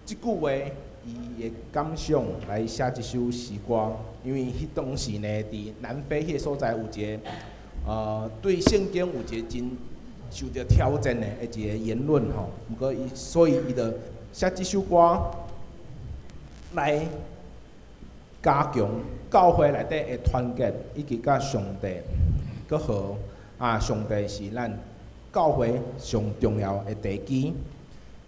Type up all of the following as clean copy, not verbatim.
這句話，伊的感想來寫這首詩歌，因為彼當時呢，佇南非彼个所在有一个，對聖經有一個真受著挑戰的一個言論吼。毋過伊，所以伊就寫這首歌來加強教會內底的團結，以及佮上帝閣和啊，上帝是咱教會上重要的地基。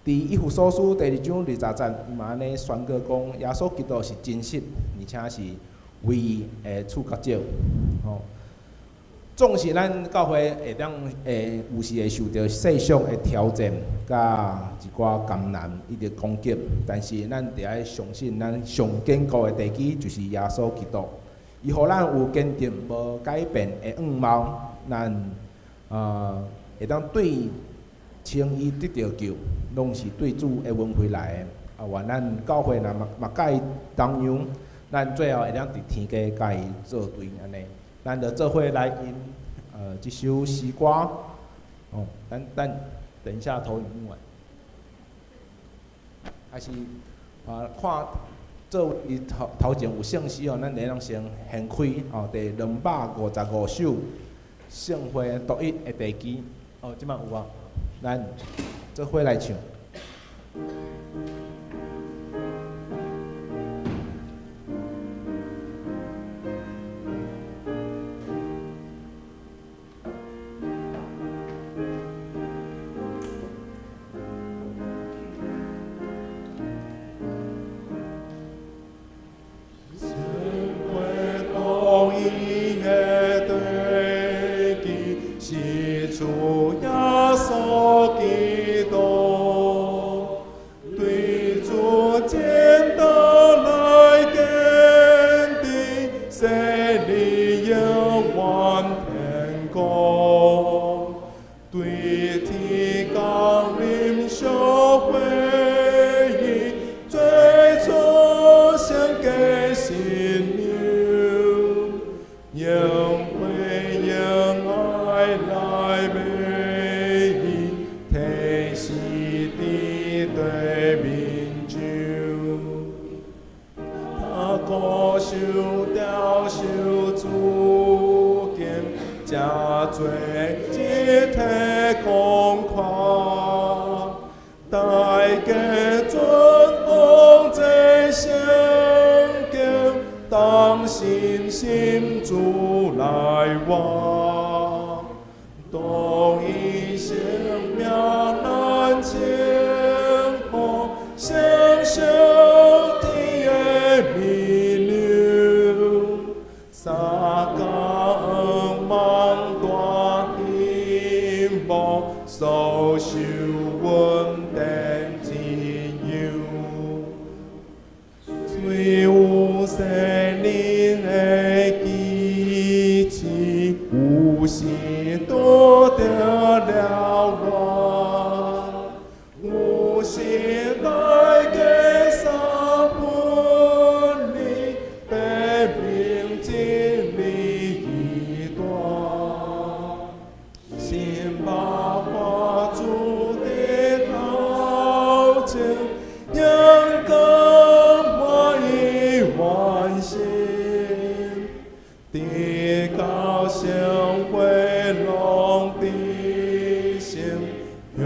佇以弗所書第二章二十節，伊嘛按呢宣告講，耶穌基督是真實，而且是唯一的處決者。吼，縱使咱教會會當會有時會受著世上的挑戰，佮一寡艱難以及攻擊，但是咱著愛相信，咱上堅固的地基就是耶穌基督。伊予咱有堅定無改變的樣貌，咱會當對稱義得著救，攏是對主的恩惠來的。啊，願咱教會若嘛嘛佮伊同樣，咱最後會當佇天家佮伊做對按呢。咱就做伙來吟這首詩歌。哦，咱等等一下投影幕，還是啊看做伊頭頭前有聖詩哦，咱會當先掀開哦，第255首聖會獨一的地基。哦，這擺有啊，咱做伙來唱。聖會獨一的地基是主耶穌基督，對主見道來堅定，洗禮永遠天國，對天降臨小會議，最初獻給新娘，用惠用愛來美意，提死佇對面上。他孤守調修主經，才做一體公誇。大家尊奉這聖經，當信心主來活，獨一生命難稱呼，相守天的美娘，三更望大興望，所受穩定自由。雖有聖靈的支持，有時拄著了亂，有時大家三分離，白明真理已斷。心把看主的頭前，勇敢歡喜完成，直到聖會攏得勝，享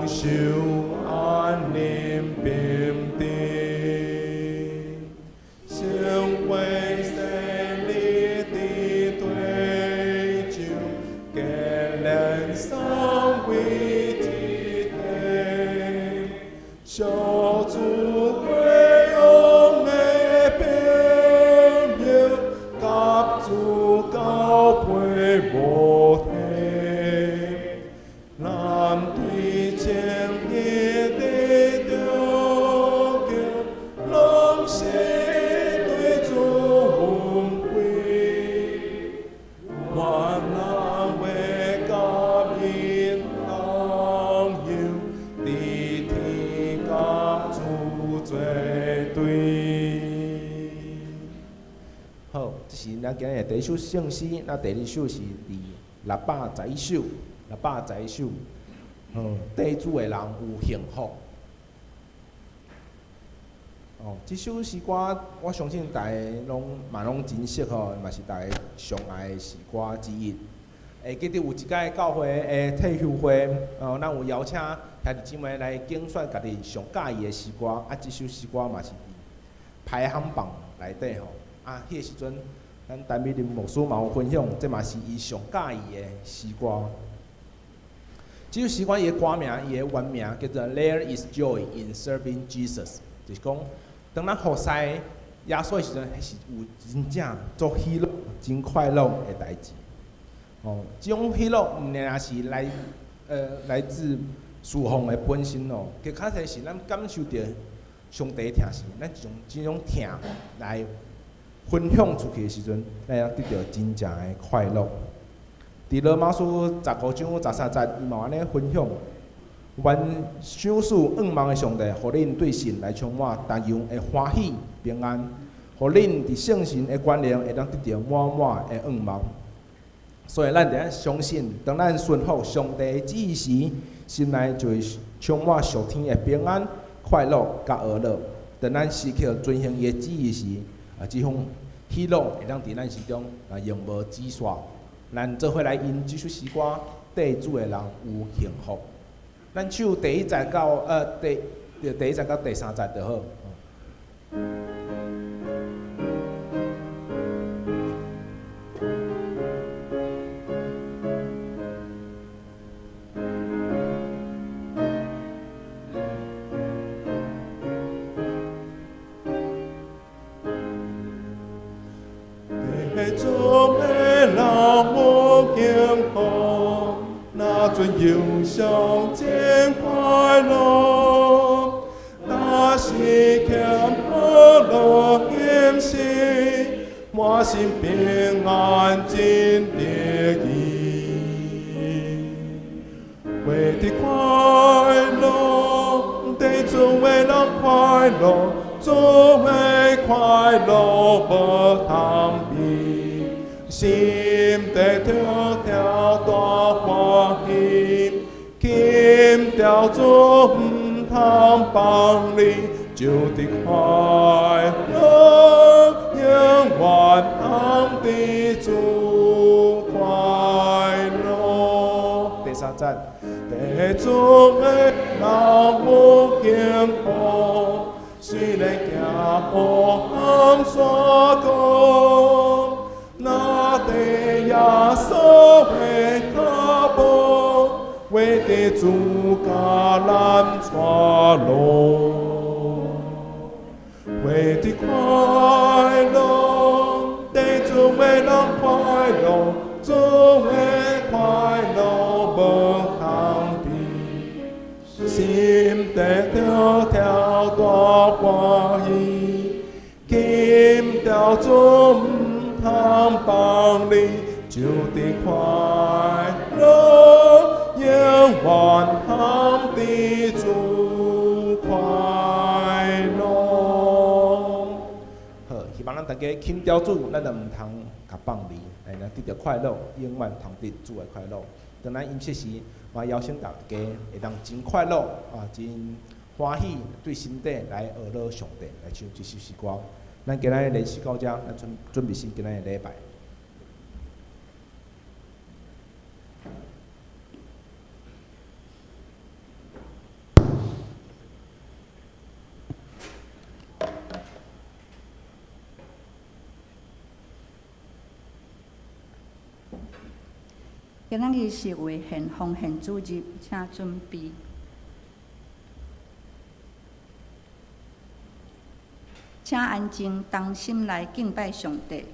受安寧平定。聖會洗禮的對象，結連三位一體，小主會王的朋友，佮主交陪無體，咱對正義的著救，攏是對主恩惠。願咱會佮伊同遊，佇天佮主做對。好，這是咱今日的第一首聖詩，那第二首是佇611首，六百十一首。綴主的人有幸福。哦，這首詩歌我相信大家攏嘛攏真熟吼，嘛是大家上愛的詩歌之一。會記得有一擺教會的退休會，哦，咱有邀請兄弟姊妹來揀選家己上佮意的詩歌，啊，這首詩歌嘛是佇排行榜內底吼。啊，彼個時陣，咱陳美玲牧師嘛有分享，這嘛是伊上佮意的詩歌。這首詩歌伊的歌名，伊的原名叫做《There Is Joy in Serving Jesus》，就是講，當咱服侍耶穌的時陣，彼是有真正足喜樂、真快樂的代誌。哦，這種喜樂毋爾是來自侍奉的本身哦，其較濟是咱感受著上帝疼惜，咱將這種疼來分享出去的時陣，咱會得著真正的快樂。佇羅馬書15章13節，伊嘛有按呢分享：願賞賜盼望的上帝，予恁對神來充滿同樣的歡喜平安，予恁佇聖神的關聯會當得著滿滿的盼望。所以咱著愛相信，當咱順服上帝的旨意時，心內就會充滿屬天的平安、快樂佮和樂。當咱時刻遵行伊的旨意時，啊，這種喜樂會當佇咱心中啊永無止煞。咱做伙來吟這首詩歌，綴主的人有幸福。咱唱第一節到第一節到第三節就好。綴主的人有幸福，若准憂傷真快樂，若是欠好樂欣喜，滿心平安真得意。活佇快樂，綴主的人快樂，主的快樂無通比。心底跳跳大歡喜，輕掉主毋通放離，就佇快樂，永遠通佇主快樂。第三節，綴主的人有幸福，雖然行黑暗山谷。若綴耶穌的跤步，活佇主教咱帶路，活佇快樂，綴主的人快樂，主的快樂無通比，心底跳跳大歡喜，輕掉主毋通放離，就佇快樂，永遠通佇主快樂。好，希望咱大家輕掉主，咱就毋通共放離，來咱得著快樂，永遠通得主的快樂。當咱飲食時，嘛邀請大家會當真快樂啊，真歡喜，對心底來學樂上帝，來唱這首詩歌。咱今仔日練習到遮，咱準備先今仔日禮拜。今仔日是為獻奉獻主日，請準備。請安靜，同心來敬拜上帝。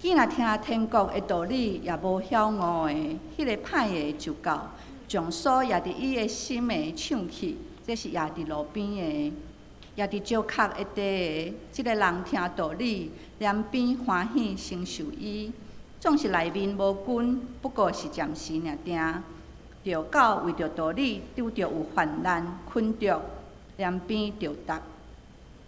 既若聽天國的道理也無曉悟的，彼个歹的就到，將所掖佇伊的心的搶去，這是掖佇路邊的。掖佇石殼的地的，這个人聽道理，連邊歡喜承受伊，總是內面無根，不過是暫時爾定。就到為著道理拄著有患難困著，連邊就跌。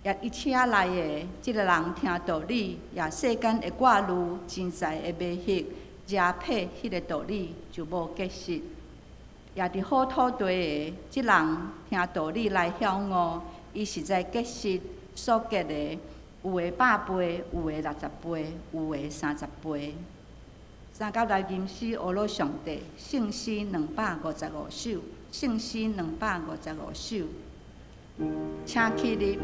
掖佇刺仔內的，這个人聽道理，也世間的掛慮、錢財的迷惑，壓迫彼个道理，就無結實。掖佇好土地的，這人聽道理來曉悟，伊實在結實，所結的有的100倍，有的60倍，有的30倍。三甲來吟詩呵咾上帝，聖詩255首，聖詩255首，請起立。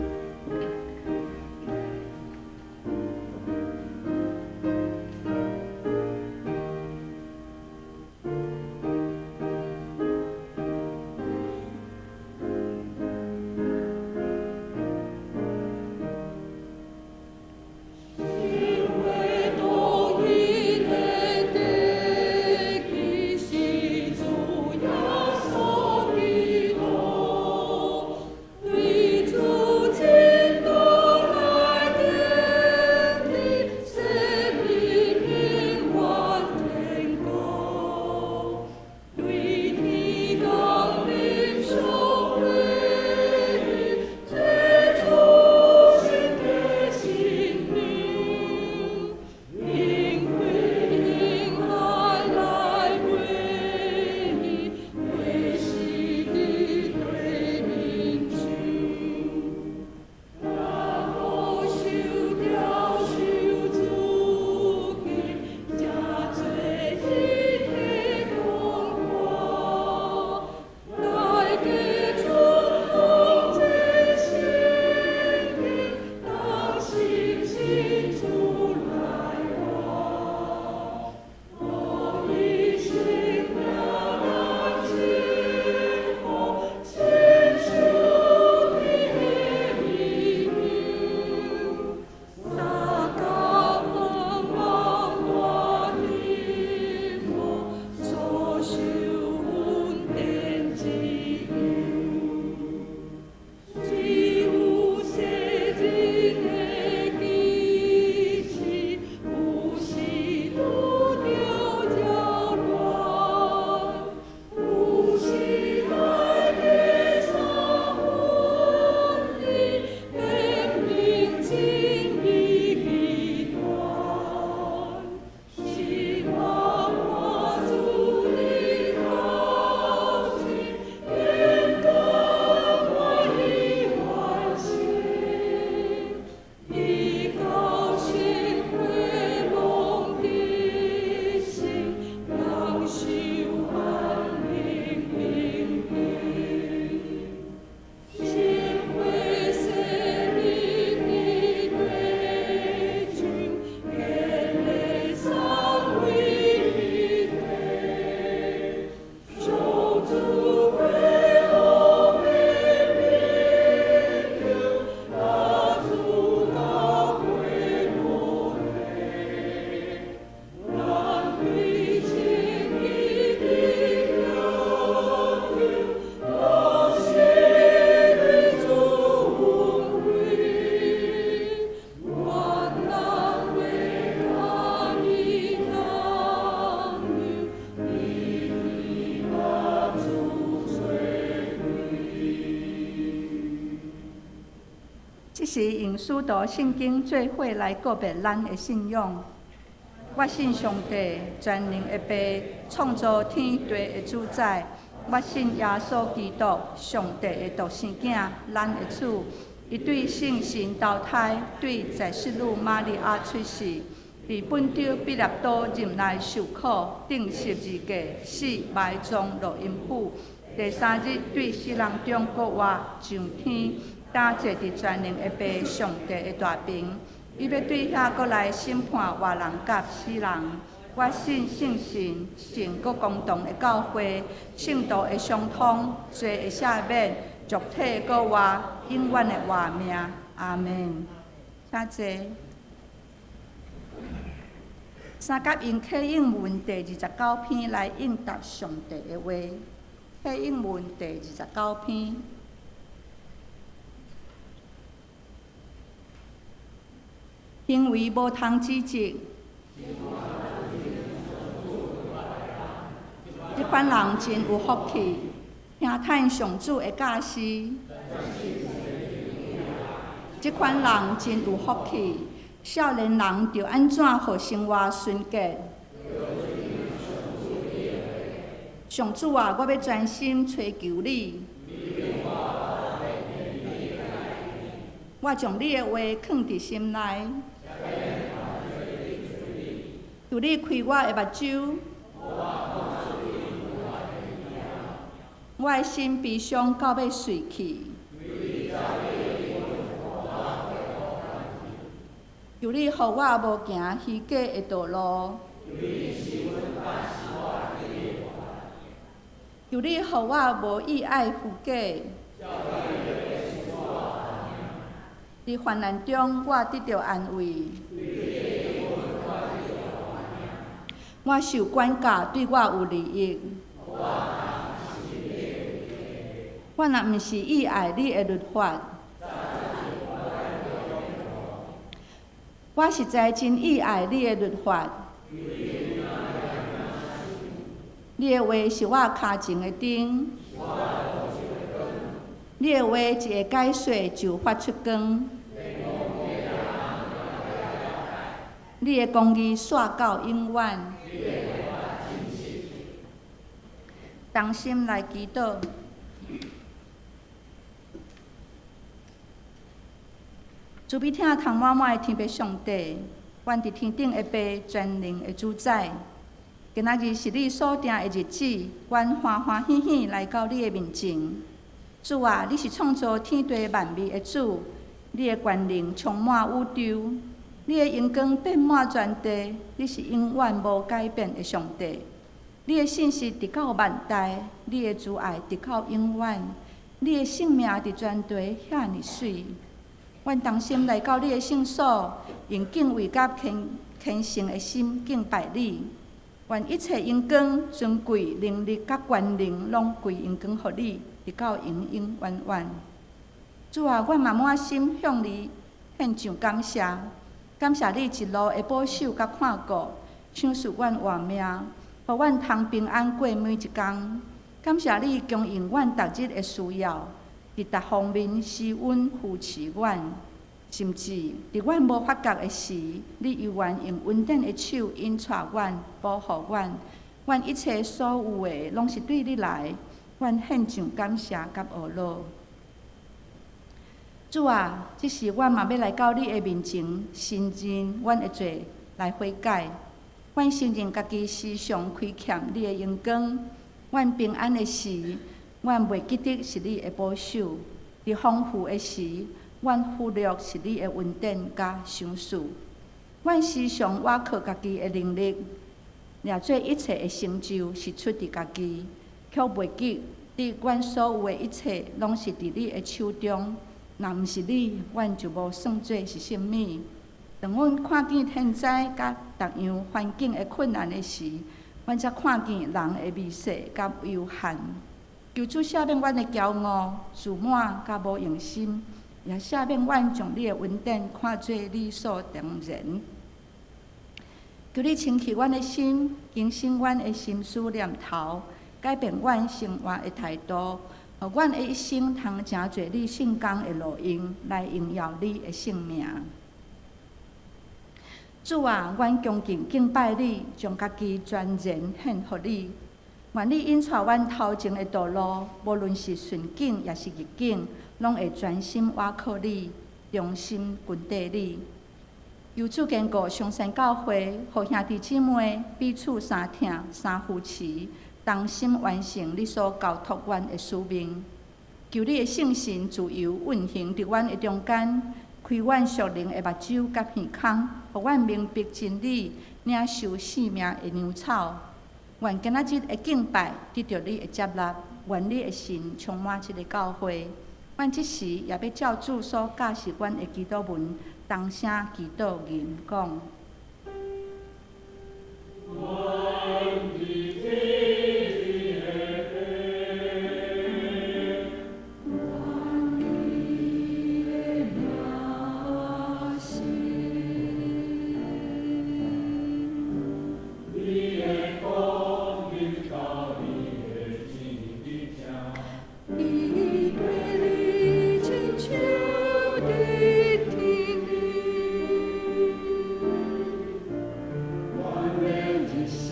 這是用使徒聖經做伙來告別咱的信仰。我信上帝，全能的父，創造天地的主宰。我信耶穌基督，上帝的獨生囝，咱的主。伊對聖神投胎，對在聖女瑪利亞出世，佇本丟彼拉多任內受苦，釘十字架，死埋葬落陰府。第三日對死人中復活，上天。擔坐佇全能的父上帝的大爿，伊欲對遐閣來審判活人佮死人。我信聖神，聖閣公同的教會，聖徒的相通，罪的赦免，肉體閣活，永遠的活命。阿門。請坐。三甲用啟應文第29篇來應答上帝的話。啟應文第29篇。行為無通指責，這款人真有福氣，聽趁上主的教示。這款人真有福氣，少年人著按怎予生活純潔？上主啊，我欲專心揣求你。我將你的話囥佇心內。求你開我的目睭，我的心悲傷到欲碎去。求你予我無行虛假的道路。求你予我無意愛虛假。佇患難中，我得著安慰。我受管教對我有利益。我若毋是意愛你的律法，我實在真意愛你的律法。你的話是我跤前的燈。你的話一下解說就發出光。你的公義煞到永遠。同心來祈禱。慈悲疼痛滿滿的天父上帝，阮佇天頂的父全能的主宰，今仔日是你所定的日子，阮歡歡喜喜來到你的面前。主啊，你是創造天地萬物的主，你的權能充滿宇宙，你的榮光遍滿全地，你是永遠無改變的上帝。你的信實直到萬代，你的慈愛直到永遠，你的聖名佇全地遐爾媠。阮同心來到你的聖所，用敬畏佮虔虔誠的心敬拜你。願一切榮光、尊貴、能力佮權能，攏歸榮光予你，直到永永遠遠。主啊，阮嘛滿心向你獻上感謝，感謝你一路的保守佮看顧，賞賜阮活命，予阮通平安過每一工。感謝你供應阮逐日的需要，佇逐方面施恩扶持阮，甚至佇阮無發覺的時，你猶原用恩典的手引帶阮、保護阮。阮一切所有的，攏是對你來，阮獻上感謝佮呵咾。主啊，這時阮嘛欲來到你的面前，承認阮的罪來悔改。阮承認家己時常虧欠你的榮光。阮平安的時，阮袂記得是你的保守；佇豐富的時，阮忽略是你的恩典佮賞賜。阮時常倚靠家己的能力，掠做一切的成就是出佇家己，卻袂記得阮所有的一切攏是佇你的手中。若毋是你，阮就無算做是啥物。當阮看見天災佮逐樣環境的困難的時，阮才看見人的微細佮有限。求主赦免阮的驕傲、自滿佮無用心，也赦免阮將你的恩典看做理所當然。求你清氣阮的心，更新阮的心思念頭，改變阮生活的態度，予阮的一生通成做你聖工的路用，來榮耀你的聖名。主啊，阮恭敬敬拜你，將家己全然獻予你。願你引帶阮頭前的道路，無論是順境抑是逆境，攏會專心倚靠你，忠心跟綴你。求主堅固松山教會，予兄弟姊妹彼此相疼、相扶持，同心完成你所交託阮的使命。求你的聖神自由運行佇阮的中間，開阮屬靈的目睭佮耳孔，予阮明白真理，領受生命的糧草。願今仔日的敬拜得著你的接納，願你的神充滿這个教會。阮這時也欲照主所教示阮的祈禱文，同聲祈禱吟講。阮你的名姓。你的光臨到你的生命。伊對你親像佇天裡，阮的一生。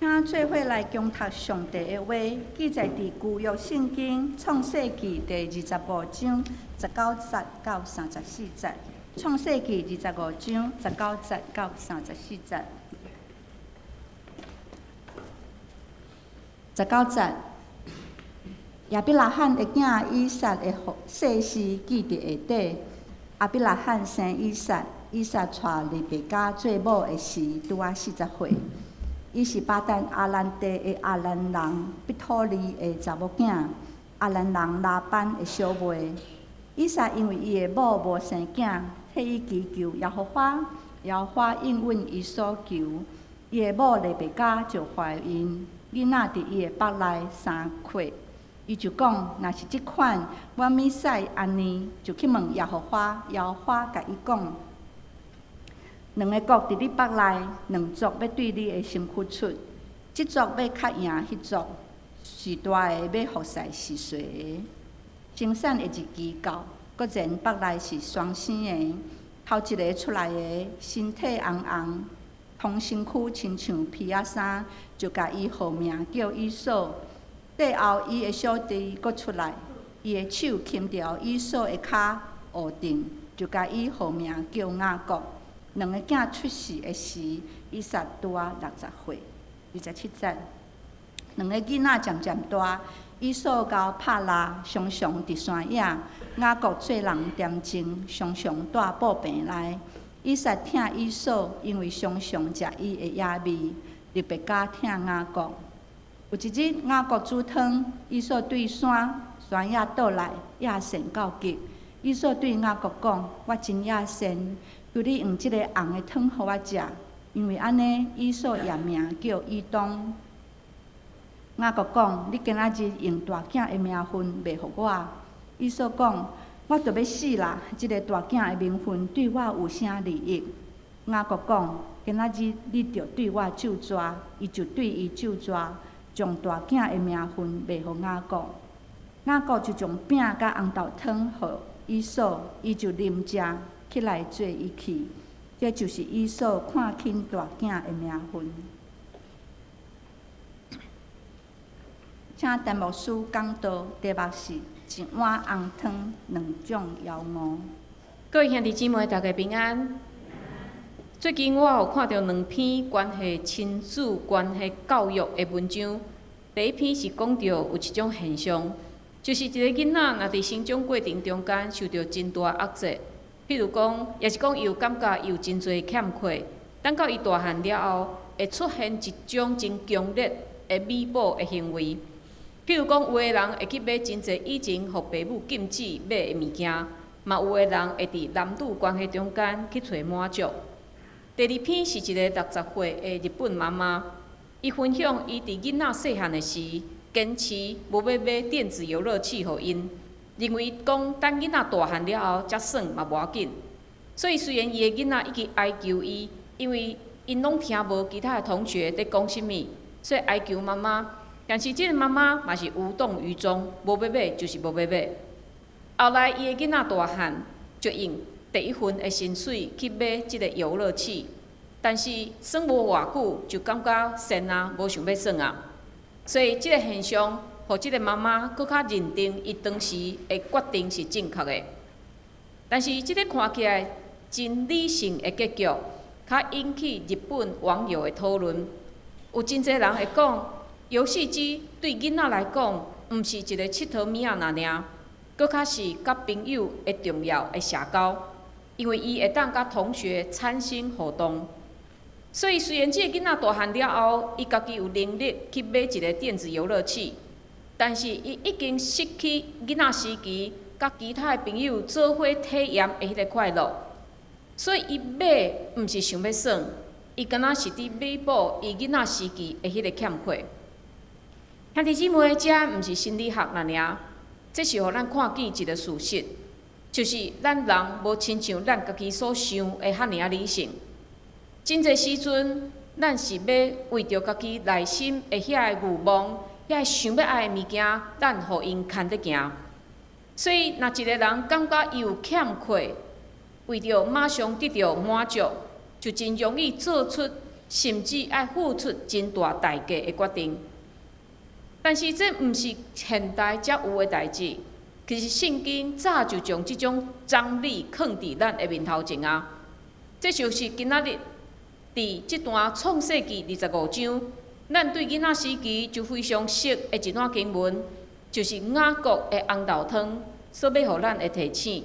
請做伙來恭讀上帝的話，記載佇舊約聖經創世記第二十五章十九節到三十四節。創世記二十五章十九節到三十四節。十九節，亞伯拉罕的囝以撒的姓氏記佇下底。亞伯拉罕生以撒，以撒娶利百加做某的時，拄仔四十歲。伊是巴旦亞蘭地的亞蘭人彼土利的查某囝，亞蘭人拉班的小妹。以撒因為伊的某無生囝，替伊祈求耶和華，耶和華應允伊所求，伊的某利百加就懷孕，囡仔佇伊的腹內3月。伊就講：若是這款，我物使按呢？就去問耶和華，耶和華共伊講。兩个國佇你腹內，兩族欲對你的身軀出，這族欲較贏彼族，是大的欲服侍是細的。生產的日期到，果然腹內是雙生的，頭一个出來的，身體紅紅，通身軀親像皮仔衫，就共伊號名叫以掃。綴後伊的小弟閣出來，伊的手牽著以掃的跤臥定，就共伊號名叫雅各。兩个囝出世的時，以撒拄仔六十歲。二十七節，兩个囡仔漸漸大，以掃𠢕拍獵，常常佇山野；雅各做人恬靜，常常蹛布棚內。以撒疼以掃，因為常常食伊的野味。利百加疼雅各。有一日，雅各煮湯，以掃對山山野倒來，野鱔到極。以掃對雅各講：我真野鱔。求你用這个紅的湯予我食，因為按呢，以掃掖名叫以東。雅各講：你今仔日用大囝的名分賣予我。以掃講：我著欲死啦！這个大囝的名分對我有啥利益？雅各講：今仔日你著對我咒詛，伊就對伊咒詛，將大囝的名分賣予雅各。雅各就將餅佮紅豆湯予以掃，伊就啉食。起來綴伊去，這就是以掃看輕大囝的名分。請陳牧師講道，題目是一碗紅湯，兩種枵餓。各位兄弟姊妹，大家平安。最近我有看著兩篇關係親子關係教育的文章。第一篇是講著有一種現象，就是一个囡仔若佇成長過程中間受著真大壓制。譬如講，抑是講伊有感覺伊有真濟欠缺，等到伊大漢了後，會出現一種真強烈的彌補的行為。譬如講，有的人會去買真濟以前予爸母禁止買的物件，嘛有的人會佇男女關係中間去揣滿足。第二篇是一个六十歲的日本媽媽，伊分享伊佇囡仔細漢的時，堅持無欲買電子遊樂器予𪜶。認為講等囡仔大漢了後才耍嘛無要緊，所以雖然伊的囡仔一直哀求伊，因為𪜶攏聽無其他的同學佇講啥物，所以哀求媽媽。但是這个媽媽嘛是無動於衷，無欲買就是無欲買。後來伊的囡仔大漢，就用第一份的薪水去買這个遊樂器，但是耍無偌久就感覺跣啊，無想欲耍啊，所以這个現象，予這个媽媽閣較認定伊當時的決定是正確的，但是這个看起來真理性的結局，較引起日本網友的討論。有真濟人會講，遊戲機對囡仔來講，毋是一個𨑨迌物仔爾爾，閣較是佮朋友的重要的社交，因為伊會當佮同學產生互動。所以雖然這个囡仔大漢了後，伊家己有能力去買一个電子遊樂器。但是伊已經失去囡仔時期佮其他的朋友做伙體驗的彼个快樂，所以伊買毋是想欲耍，伊敢若是佇彌補伊囡仔時期的彼个欠缺。兄弟姊妹，這毋是心理學爾爾，這是予咱看見一个事實，就是咱人無親像咱家己所想的遐爾仔理性。真濟時陣，咱是欲為著家己內心的遐个慾望，遐个想欲愛的物件，咱予𪜶牽著行。所以，若一个人感覺伊有欠缺，為著馬上得著滿足，就真容易做出甚至愛付出真大代價的決定。但是這毋是現代才有的代誌，其實聖經早就將這種真理囥佇咱的面頭前啊。這就是今仔日佇這段創世記25章，咱對囡仔時期就非常熟的一段經文，就是雅各的紅豆湯所欲予咱的提醒。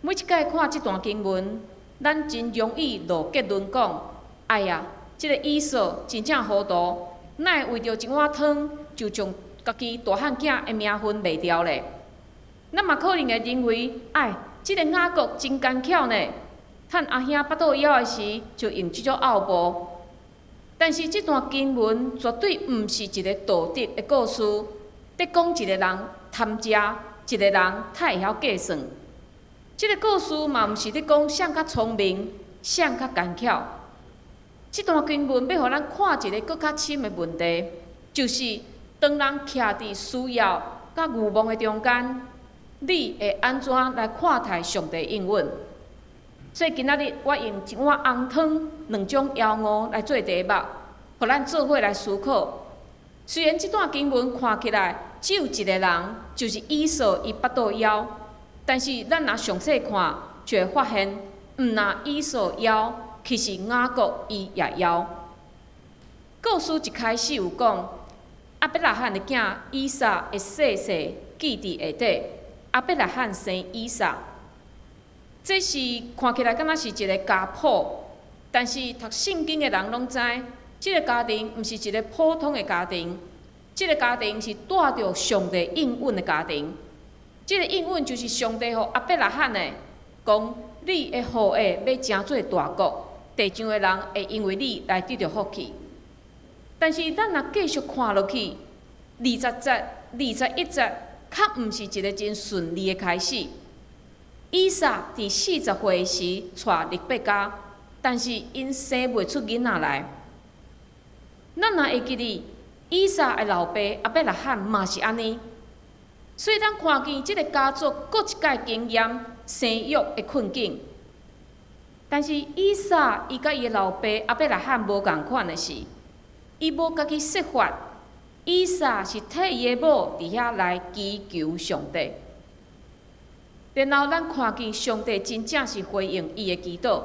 每一擺看這段經文，咱真容易落結論講：哎呀，這个以掃真正糊塗，哪會為著一碗湯就將家己大漢囝的名分賣掉咧？咱嘛可能會認為，哎，這个雅各真奸巧呢，趁阿兄腹肚枵的時，就用這種後步。但是這段經文絕對毋是一个道德的故事，佇講一个人貪食，一个人太會曉計算。這个故事嘛毋是佇講誰較聰明，誰較奸巧。這段經文欲予咱看一个閣較深的問題，就是當人徛佇需要佮願望的中間，你會按怎來看待上帝應允？所以今仔日我用一碗紅湯、兩種枵餓來做題目，予咱做伙來思考。雖然這段經文看起來只有一个人，就是以掃伊腹肚枵，但是咱若詳細看，就會發現，毋若以掃枵，其實雅各伊也枵。故事一開始有講，亞伯拉罕的囝以撒的細細記佇下底，亞伯拉罕生以撒。這是看起來敢若是一个家譜，但是讀聖經的人攏知，這个家庭毋是一个普通的家庭，這个家庭是帶著上帝應允的家庭。這个應允就是上帝予亞伯拉罕的，講你的後裔欲成做大國，地上的人會因為你來得著福氣。但是咱若繼續看落去，20節、21節，較毋是一个真順利的開始。以撒佇40歲時娶利百加，但是𪜶生袂出囡仔來。咱若會記得，以撒的老爸亞伯拉罕嘛是按呢，所以咱看見這个家族閣一擺經驗生育的困境。但是以撒伊佮伊的老爸亞伯拉罕無仝款的是，伊無家己設法，以撒是替伊的某佇遐來祈求上帝。然後咱看見上帝真正是回應伊的祈禱，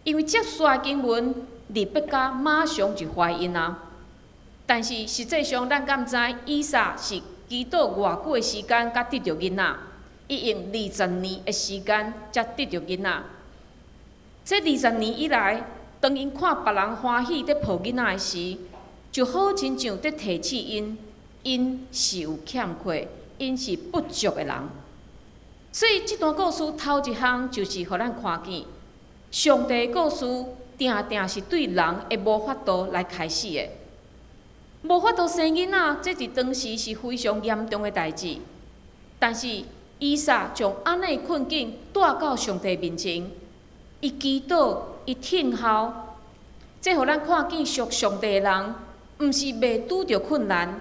因為接續的經文，利百加馬上就懷孕啊。但是實際上，咱敢知以撒是祈禱偌久的時間才得著囡仔？伊用二十年的時間才得著囡仔。這二十年以來，當𪜶看別人歡喜佇抱囡仔的時，就好親像佇提醒𪜶，𪜶是有欠缺，𪜶是不足的人。所以這段故事頭一項就是予咱看見，上帝的故事定定是對人的無法度來開始的。無法度生囡仔，這佇當時是非常嚴重的代誌。但是以撒將按呢困境帶到上帝面前，伊祈禱，伊聽候，這予咱看見屬上帝的人，毋是袂拄著困難，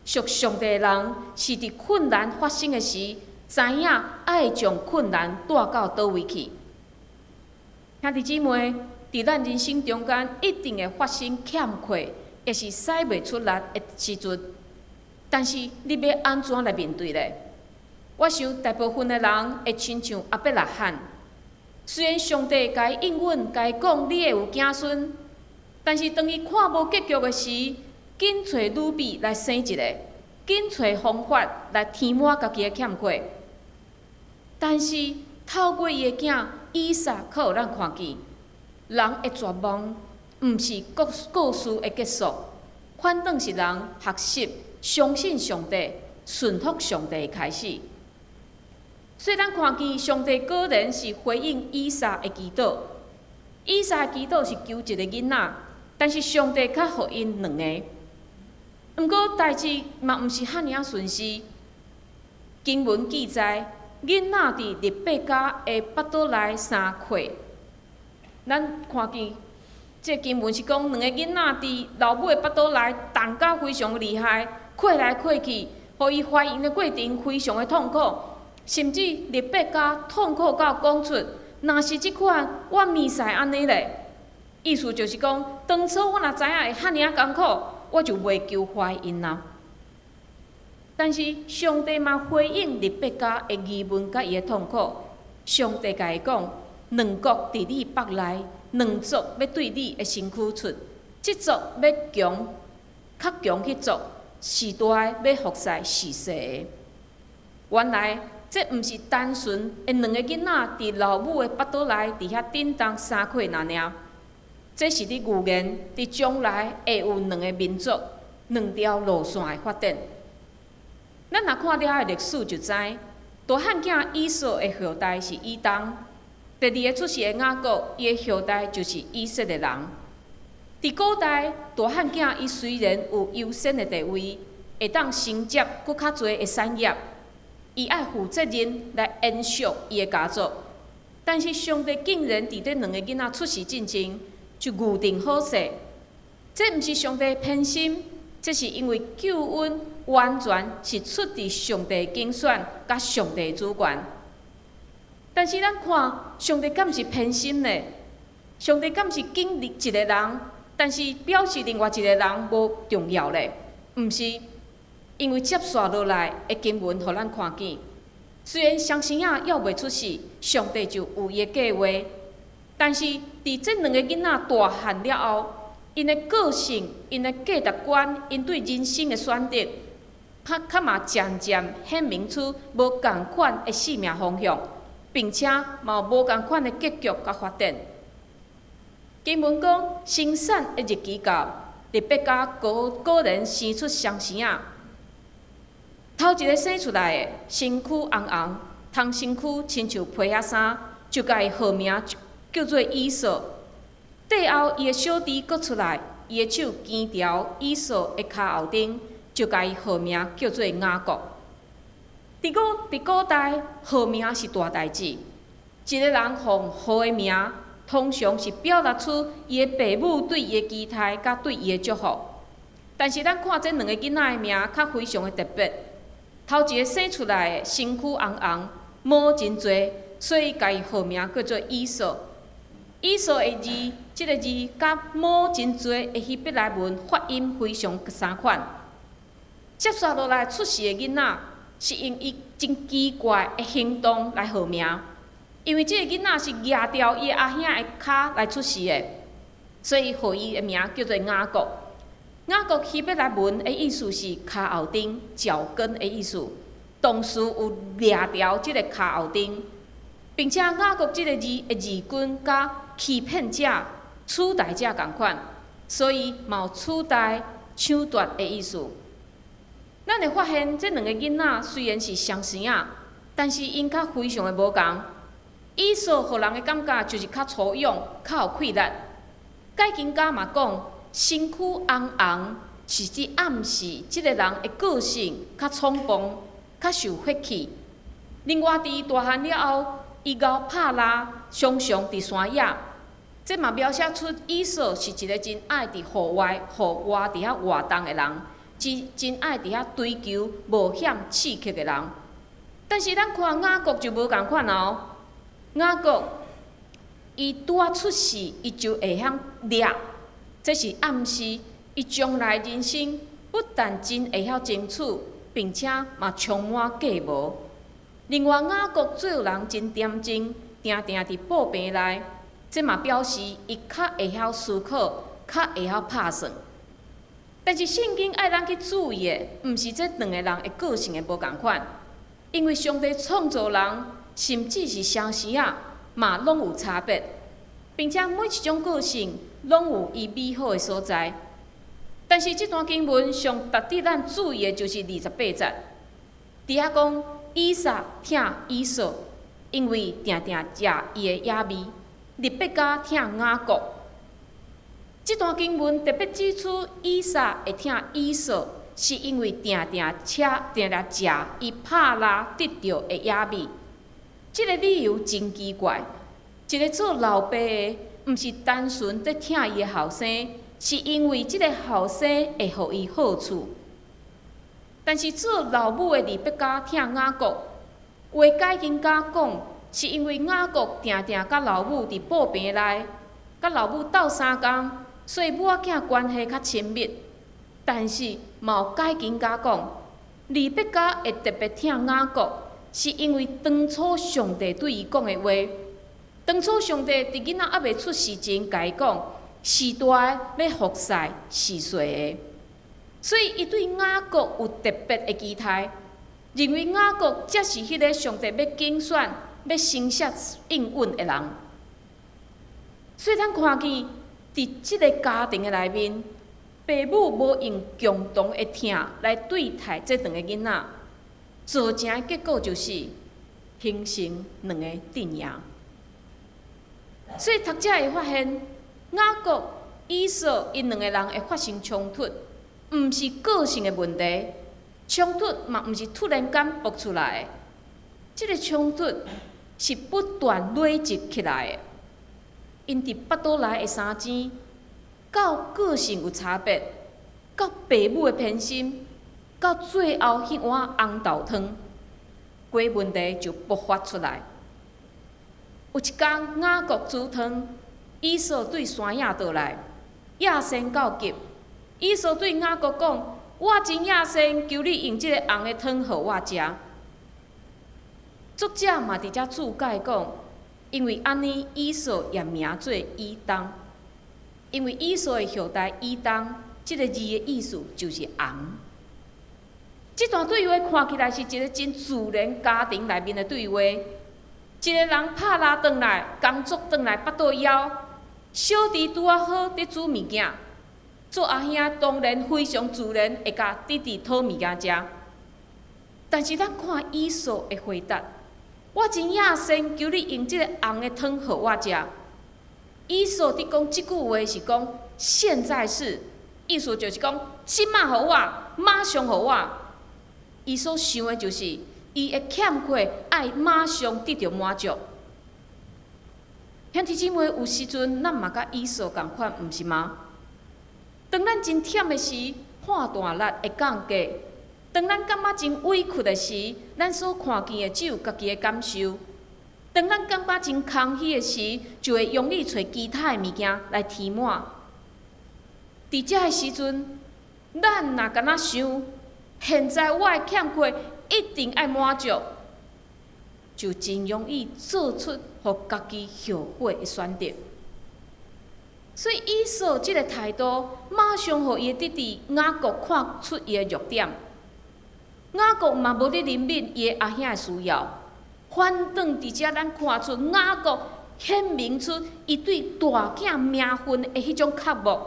屬上帝的人是佇困難發生的時，知影愛將困難帶到佗位去。兄弟姊妹，佇咱人生中間一定會發生欠缺，抑是使袂出力的時陣，但是你欲按怎來面對咧？我想大部分的人會親像亞伯拉罕，雖然上帝共伊應允，共伊講你會有子孫，但是當伊看無結局的時，緊揣女婢來生一个，緊揣方法來填滿家己的欠缺。但是透過伊的囝以撒，閣予咱看見，人的絕望毋是故事的結束，反轉是人學習相信上帝、順服上帝的開始。所以咱看見上帝果然是回應以撒的祈禱。以撒的祈禱是求一个囡仔，但是上帝卻予𪜶兩个。毋過代誌嘛毋是遐爾仔順遂。經文記載，囡仔佇利百加的腹肚內生潰。咱看見這經文是講兩个囡仔佇老母的腹肚內動甲非常厲害，潰來潰去，予伊懷孕的過程非常的痛苦，甚至利百加痛苦到講出：若是這款，我明使按呢咧。意思就是講，當初我若知影會遐爾仔艱苦，我就袂求懷孕啦。但是上帝嘛回應利百加的疑問佮伊的痛苦。上帝共伊講：兩國佇你腹內，兩族欲對你的身軀出，這族欲強，較強彼族，是大的欲服侍是細的。原來這毋是單純的兩个囡仔佇老母的腹肚內佇遐振動三塊爾爾，這是佇預言佇將來會有兩个民族、兩條路線的發展。咱若看了的歷史就知，大漢囝以掃的後代是以東，第二个出世的雅各，伊的後代就是以色列人。佇古代，大漢囝伊雖然有優先的地位，會當承接閣較濟的產業，伊愛負責任來延續伊的家族。但是上帝竟然佇這兩个囡仔出世進前就預定好勢，這毋是上帝偏心，這是因為救恩完全是出佇上帝揀選佮上帝主權。但是咱看，上帝敢是偏心呢？上帝敢是揀一個人，但是表示另外一個人無重要咧？毋是，因為接續落來的經文，予咱看見，雖然雙生仔猶未出世，上帝就有伊的計劃。但是佇這兩个囡仔大漢了後，𪜶的個性、𪜶的價值觀、𪜶對人生的選擇，較較嘛漸漸顯明出無仝款的生命方向，並且嘛有無仝款的結局佮發展。經文講，生產的日期到，利百加果果然生出雙生仔。頭一个生出來的，身軀紅紅，筒身軀親像皮仔衫，就共伊號名叫做以掃。綴後，伊的小弟閣出來，伊的手牽牢以掃的跤後頂，就共伊號名叫做雅各。佇古代，號名是大代誌。一个人予號的名，通常是表達出伊的爸母對伊的期待，佮對伊的祝福。但是咱看這兩个囡仔的名，較非常的特別。頭一个生出來的身軀紅紅，毛真濟，所以共伊號名叫做以掃。以掃的字，這个字佮毛真濟的希伯來文發音非常相款。接續落來出世的囡仔，是用伊真奇怪的行動來號名，因為這个囡仔是夯牢伊阿兄的跤來出世的，所以予伊的名叫做雅各。雅各希伯來文的意思是跤後釘、腳跟的意思，同時有掠牢這个跤後釘，並且雅各這个字的字根佮欺騙者、取代者仝款，所以嘛有取代、搶奪的意思。咱會發現，這兩个囡仔雖然是雙生仔，但是𪜶較非常的無仝。以掃予人的感覺就是較粗勇、較有氣力。解經家嘛講，身軀紅紅是指暗示這个人的個性較衝動、較受血氣。另外，佇大漢了後，伊𠢕拍獵，常常佇山野，這嘛描寫出以掃是一个真愛佇戶外、戶外佇遐活動的人，真真愛佇遐追求冒險刺激的人。但是咱看雅各就無仝款哦，雅各伊拄仔出世，伊就會曉掠，這是暗示伊將來人生不但真會曉爭取，並且嘛充滿計謀。另外，雅各做人真恬靜，定定佇布棚內，這嘛表示伊較會曉思考，較會曉拍算。但是聖經愛咱去注意的，毋是這兩个人的個性的無仝款，因為上帝創造人，甚至是雙生仔，嘛攏有差別，並且每一種個性攏有伊美好的所在。但是這段經文上值得咱注意的，就是28節，佇遐講以撒疼以掃，因為定定食伊的野味；利百加疼雅各。這段經文特別指出，以撒會疼以掃，是因為定定吃、定定食伊拍獵得著的野味。這个理由真奇怪。一个做老爸的，毋是單純佇疼伊的後生，是因為這个後生會予伊好處。但是做老母的利百加疼雅各，有的解經家講，是因為雅各定定佮老母佇布棚內，佮老母鬥相共，所以母仔囝關係較親密。但是嘛有解經家講，利百加會特別疼雅各，是因為當初上帝對伊講的話。當初上帝佇囡仔猶未出世前，共伊講，序大的欲服侍序細的，所以伊對雅各有特別的期待，認為雅各才是彼個上帝欲揀選、欲承煮應允的人。所以咱看見佇這个家庭的內面，爸母無用共同的疼來對待這兩個囡仔，造成的結果就是形成兩个陣營。所以讀者會發現，雅各、以掃𪜶兩个人會發生衝突，毋是個性的問題，衝突嘛毋是突然間爆出來的，這个衝突是不斷累積起來的。𪜶佇腹肚內的三生，到個性有差別，到爸母的偏心，到最後彼碗紅豆湯，規問題就爆發出來。有一工雅各煮湯，以掃對山野倒來，野性到極。以掃對雅各講：我真野性，求你用這个紅的湯予我食。作者嘛佇遮注解講，因為按呢，以掃也名做以東，因為以掃的後代以東，這个字的意思就是紅。這段對話看起來是一个真自然家庭內面的對話。一个人拍獵轉來，工作轉來，腹肚枵，小弟拄仔好佇煮物件，做阿兄當然非常自然會共弟弟討物件食。但是咱看以掃的回答，我真野心，求你用這个紅的湯予我食。以掃佇講這句話是講現在式，意思就是講這馬予我，馬上予我。伊所想的就是，伊的欠缺愛馬上得著滿足。兄弟姊妹，有時陣咱嘛佮以掃仝款，毋是嗎？當咱真忝的時，判斷力會降低；當咱感覺真委屈的時，咱所看見的只有家己的感受；當咱感覺真空虛的時，就會容易揣其他的物件來填滿。佇這个時陣，咱若敢若想，現在我的欠缺一定愛滿足，就真容易做出予家己後悔的選擇。所以以掃這个態度，馬上予伊的弟弟雅各看出伊的弱點。雅各嘛無咧憐憫伊的阿兄的需要，反轉佇遮咱看出雅各顯明出伊對大囝名分的彼種渴慕。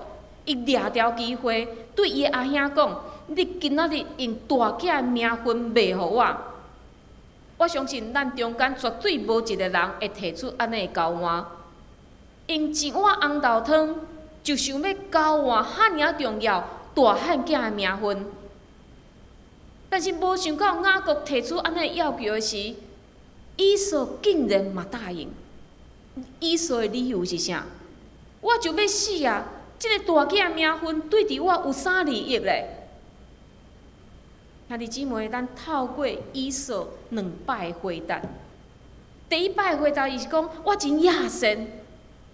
伊掠著機會對伊的阿兄講：你今仔日用大囝的名分賣予我。我相信咱中間絕對無一个人會提出按呢的交換。用一碗紅豆湯就想欲交換遐爾重要大漢囝的名分，但是無想到雅各提出按呢要求的時，以掃竟然嘛答應。以掃的理由是啥？我就欲死啊！這个大囝名分對佇我有啥利益咧？兄弟姊妹，咱透過以掃兩擺回答。第一擺回答，伊是講我真野心；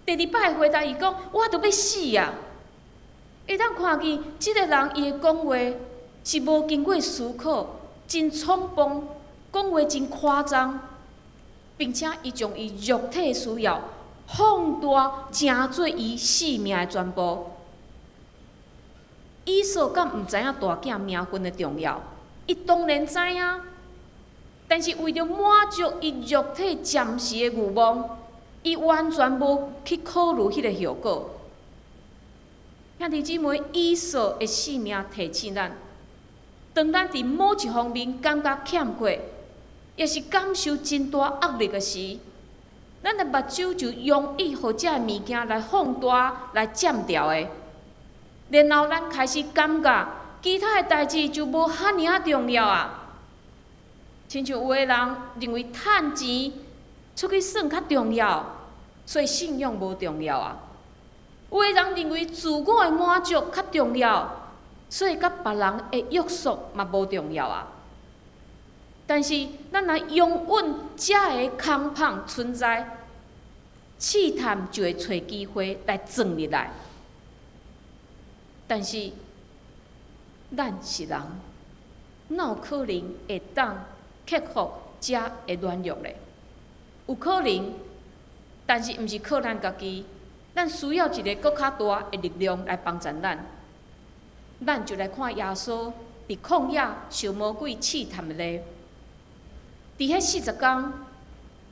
第二擺回答，伊講我都欲死啊！會當看見這个人伊的講話是無經過思考，真衝動，講話真誇張，並且伊將伊肉體的需要放大，成做伊性命的全部。以掃敢毋知影大囝名分的重要？伊當然知影，但是為著滿足伊肉體暫時的慾望，伊完全無去考慮彼个後果。兄弟姊妹，以掃的性命提醒咱：當咱佇某一方面感覺欠缺，抑是感受真大壓力的時，咱的目睭就容易予這个物件來放大、來佔著的。然後咱開始感覺其他的代誌就無遐爾仔重要啊。親像有的人認為趁錢出去耍較重要，所以信仰無重要啊。有的人認為自我的滿足較重要，所以佮別人的約束嘛無重要啊。但是，咱若容允這个空縫存在，試探就會揣機會來鑽入來。但是，咱是人，哪有可能會當克服這个軟弱咧？有可能，但是毋是靠咱家己，咱需要一个閣較大的力量來幫助咱。咱就來看耶穌佇曠野受魔鬼試探的例。佇彼40工，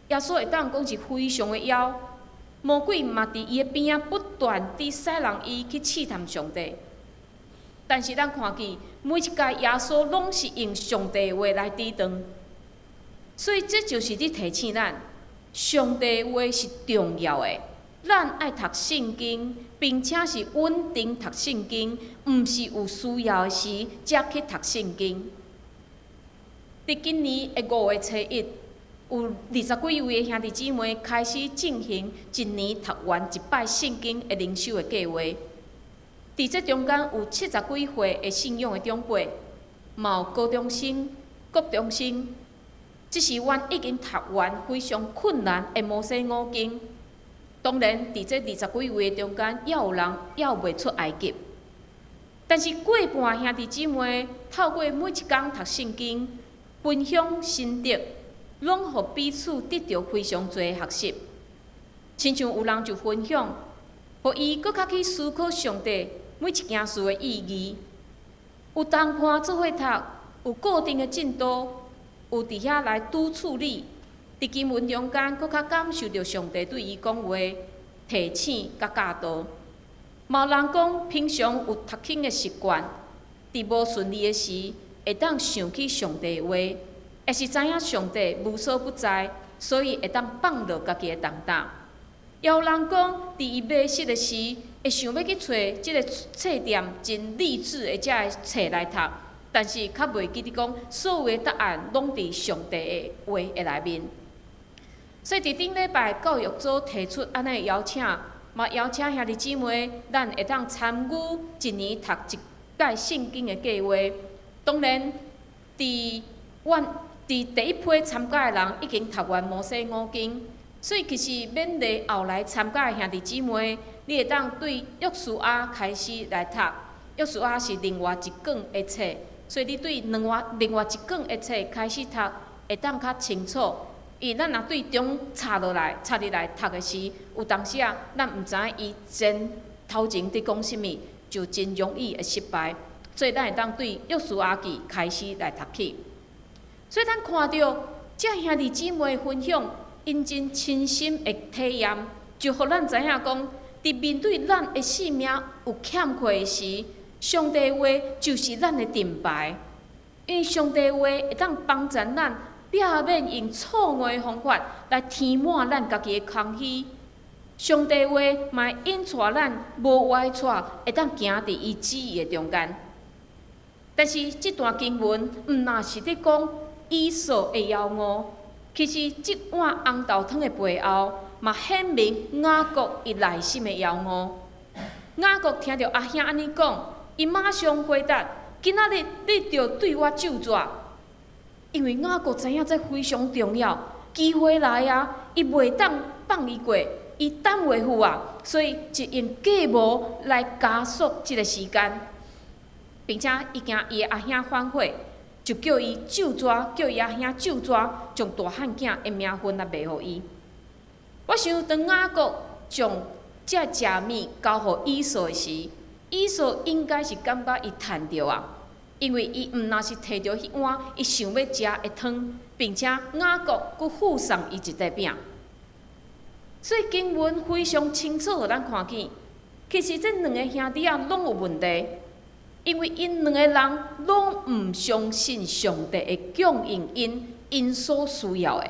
耶穌會當講是非常的枵，魔鬼嘛佇伊的邊仔不斷佇使弄伊去試探上帝。但是咱看見每一擺耶穌攏是用上帝話來抵擋，所以這就是佇提醒咱，上帝話是重要的。咱愛讀聖經，並且是穩定讀聖經，毋是有需要的時才去讀聖經。佇今年的5月初1，有20幾位的兄弟姊妹開始進行一年讀完一擺聖經的靈修的計劃。佇這中間有70幾歲的信仰的長輩，嘛有高中生、國中生，這是阮已經讀完非常困難的摩西五經。當然，佇這20幾位的中間，也有人猶未出埃及。但是過半兄弟姊妹透過每一工讀聖經、分享心得，攏予彼此得著非常濟學習。親像有人就分享，予伊閣較去思考上帝每一件事的意義。有同伴做伙讀，有固定的進度，有佇遐來督促你。佇經文中間，閣較感受著上帝對伊講話、提醒佮教導。嘛有人講，平常有讀經的習慣，佇無順利的時，會當想起上帝的話，會是知影上帝無所不在，所以會當放落家己的重擔。也有人講，佇伊迷失的時，會想欲去揣這个冊店真勵志的這个冊來讀，但是較袂記得講，所有的答案攏佇上帝的話的內面。所以佇頂禮拜教育組提出按呢邀請，嘛邀請兄弟姊妹，咱會當參與一年讀一擺聖經的計劃。當然，佇阮佇第一批參加的人已經讀完摩西五經，所以其實勉勵後來參加的兄弟姊妹，你會當對約書亞開始來讀。約書亞是另外一卷的冊，所以你對另外另外一卷的冊開始讀，會當較清楚。因為咱若對中插落來、插入來讀的時，有當時啊，咱毋知影伊前頭前佇講啥物，就真容易會失敗。所以咱會當對約書亞記開始來讀起。所以咱看著這兄弟姊妹分享，𪜶真親身的體驗，就予咱知影講，佇面對咱的性命有欠缺的時，上帝話就是咱的盾牌。因為上帝話會當幫助咱，避免用錯誤的方法來填滿咱家己的空虛。上帝話嘛會引帶咱無歪趖，會當行佇伊旨意的中間。但是這段經文毋若是佇講以掃的枵餓，其實這碗紅豆湯的背後，嘛顯明雅各伊內心的枵餓。雅各聽著阿兄按呢講，伊馬上回答：今仔日你著對我咒詛。因為雅各知影這非常重要，機會來啊，伊袂當放伊過，伊等袂赴啊，所以就用計謀來加速這个時間，並且伊驚伊的阿兄反悔，就叫伊咒詛，叫伊阿兄咒詛，將大漢囝的名分來賣予伊。我想當雅各將這食物交予以掃的時，以掃應該是感覺伊趁著啊。因為伊毋若是提著彼碗伊想欲食的湯，並且雅各閣附送伊一塊餅。所以經文非常清楚，予咱看見，其實這兩个兄弟仔攏有問題，因為𪜶兩個人攏毋相信上帝會供應𪜶𪜶所需要的。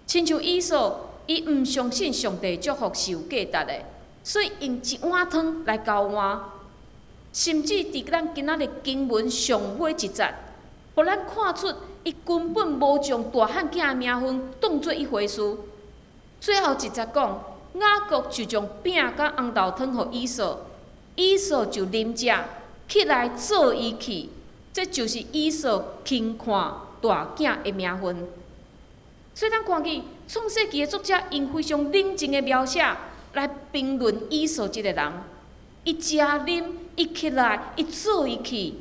親像以掃，伊毋相信上帝祝福是有價值的，所以用一碗湯來交換。甚至佇咱今仔日經文上尾一節，予咱看出伊根本無將大漢囝的名分當做一回事。最後一節講，雅各就將餅佮紅豆湯予以掃，以掃就啉食，起來做伊去。這就是以掃輕看大囝的名分。所以咱看見創世記的作者用非常冷靜的描寫來評論以掃這个人。伊食啉，伊起來，伊做伊去。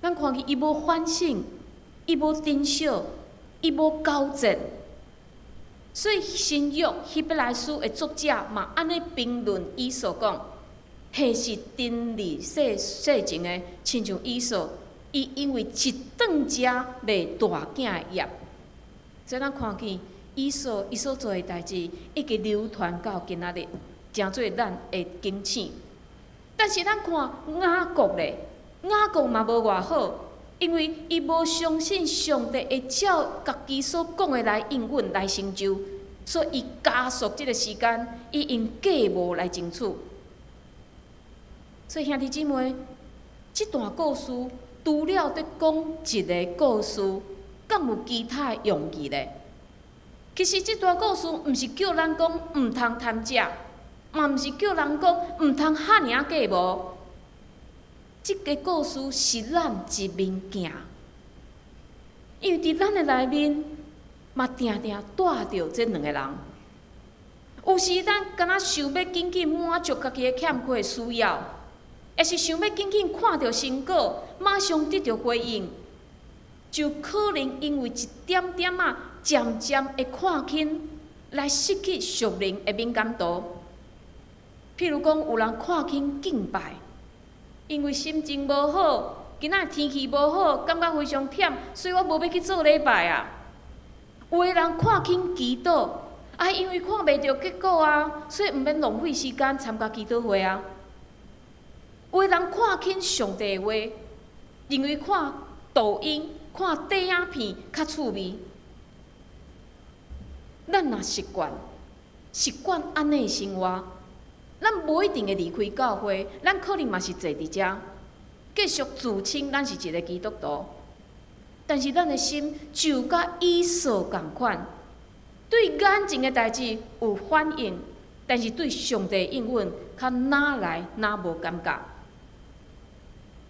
咱看見伊無反省，伊無珍惜，伊無交戰。所以新約希伯來書的作者嘛按呢評論以掃講，彼是真理世世情的，親像以掃，伊因為一頓食賣大囝的業。所以咱看見以掃伊所做的代誌，一直流傳到今仔日，成做咱的警醒。但是咱看雅各咧，雅各嘛無偌好，因為伊無相信上帝會照家己所講的來應允來成就，所以伊加速這个時間，伊用計謀來爭取。所以兄弟姊妹，這段故事除了佇講一个故事，敢有其他的用意咧？其實這段故事毋是叫咱講毋通貪食，嘛毋是叫人講毋通遐爾仔計謀。這个故事是咱一面鏡，因為佇咱的內面嘛，定定帶著這兩个人。有時咱敢若想欲緊緊滿足家己的欠缺需要，抑是想欲緊緊看著成果，馬上得著回應，就可能因為一點點仔，漸漸的看輕，來失去屬靈的敏感度。譬如講，有人看輕敬拜，因為心情無好，今仔天氣無好，感覺非常忝，所以我無欲去做禮拜啊。有的人看輕祈禱，啊，因為看袂著結果啊，所以毋免浪費時間參加祈禱會啊。有的人看輕上帝的話，認為看抖音、看短影片較趣味。咱若習慣習慣按呢生活，咱無一定會離開教會，咱可能嘛是坐佇遮，繼續自稱咱是一个基督徒。但是咱的心就佮以掃仝款，對眼前的代誌有反應，但是對上帝應允較哪來哪無感覺。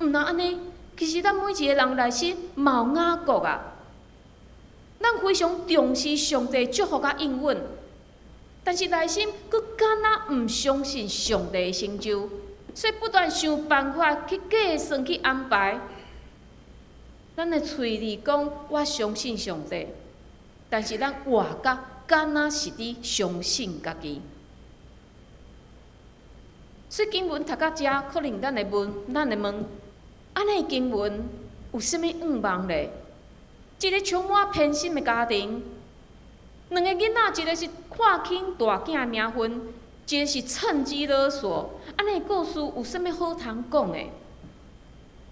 毋但按呢，其實咱每一个人內心嘛有雅各啊。咱非常重視上帝祝福佮應允，但是內心閣敢若毋相信上帝的成就，所以不斷想辦法去計算、去安排。咱的喙裡講我相信上帝，但是咱活甲敢若是佇相信家己。所以經文讀到遮，可能咱會問，咱會問，按呢經文有啥物向望咧？一个充滿偏心的家庭，兩个囡仔，一个是看輕大囝的名分，一个是趁機勒索。按呢故事有啥物好通講的？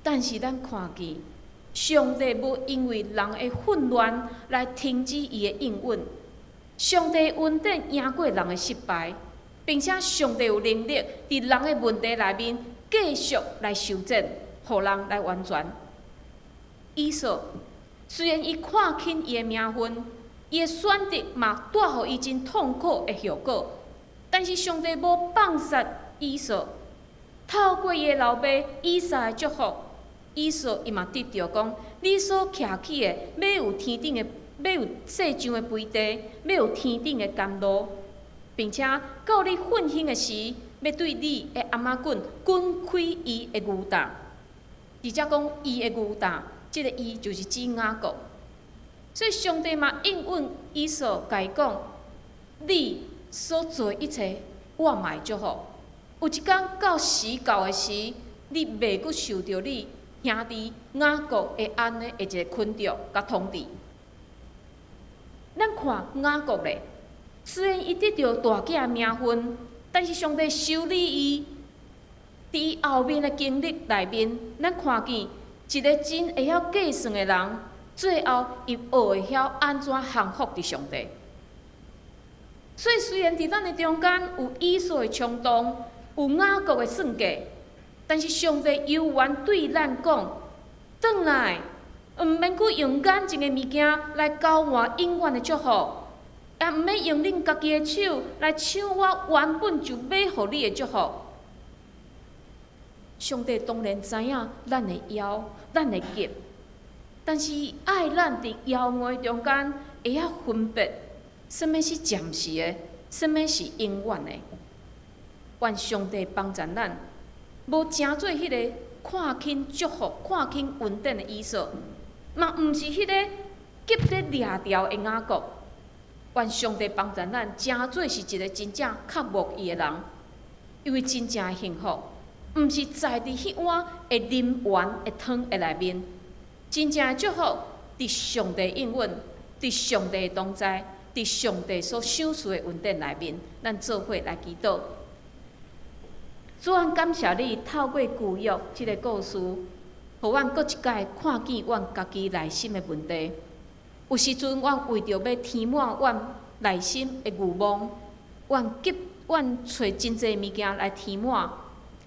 但是咱看見，上帝無因為人的混亂來停止伊的應允。上帝恩典贏過人的失敗，並且上帝有能力佇人的問題內面繼續來修正，予人來完全。以掃雖然伊看輕伊的名分，伊的選擇嘛帶予伊真痛苦的後果，但是上帝無放殺以掃，透過伊的老爸以撒的祝福，以掃伊嘛得著講，你所徛起的，欲有天頂的，欲有世上的肥地，欲有天頂的甘露，並且到你奮興的時，欲對你的頷仔頸滾開伊的牛擔。佇遮講伊的牛擔，這个伊就是指雅各。所以上帝嘛應允以掃，共伊講：你所做的一切，我嘛會祝福。有一工到時到的時，你袂閣受著你兄弟雅各的按呢的一个捆綁佮統治。咱看雅各咧，雖然伊得著大囝的名分，但是上帝修理伊，佇伊後面的經歷內面，咱看見一个真會曉計算的人，最後伊學會曉按怎降服佇上帝。所以雖然佇咱的中間有以掃的衝動，有雅各的算計，但是上帝猶原對咱講：轉來，毋免閣用眼前的物件來交換永遠的祝福，也毋免用恁家己的手來搶我原本就欲予你的祝福。上帝當然知影咱的枵，咱的急。但是伊愛咱佇枵餓中間會曉分別，啥物是暫時的，啥物是永遠的。願上帝幫助咱，無成做彼个看輕祝福、看輕恩典的以掃，嘛毋是彼個急咧掠著的雅各。願上帝幫助咱，成做是一個真正渴慕伊的人，因為真正的幸福，毋是在佇彼碗會啉完的湯的內面。真正的祝福，佇上帝應允，佇上帝的同在，佇上帝所賞賜的恩典內面，咱做伙來祈禱。主，阮感謝你透過舊約這个故事，予阮閣一擺看見阮家己內心的問題。有時陣，阮為著欲填滿阮內心的慾望，阮急，阮揣真濟物件來填滿，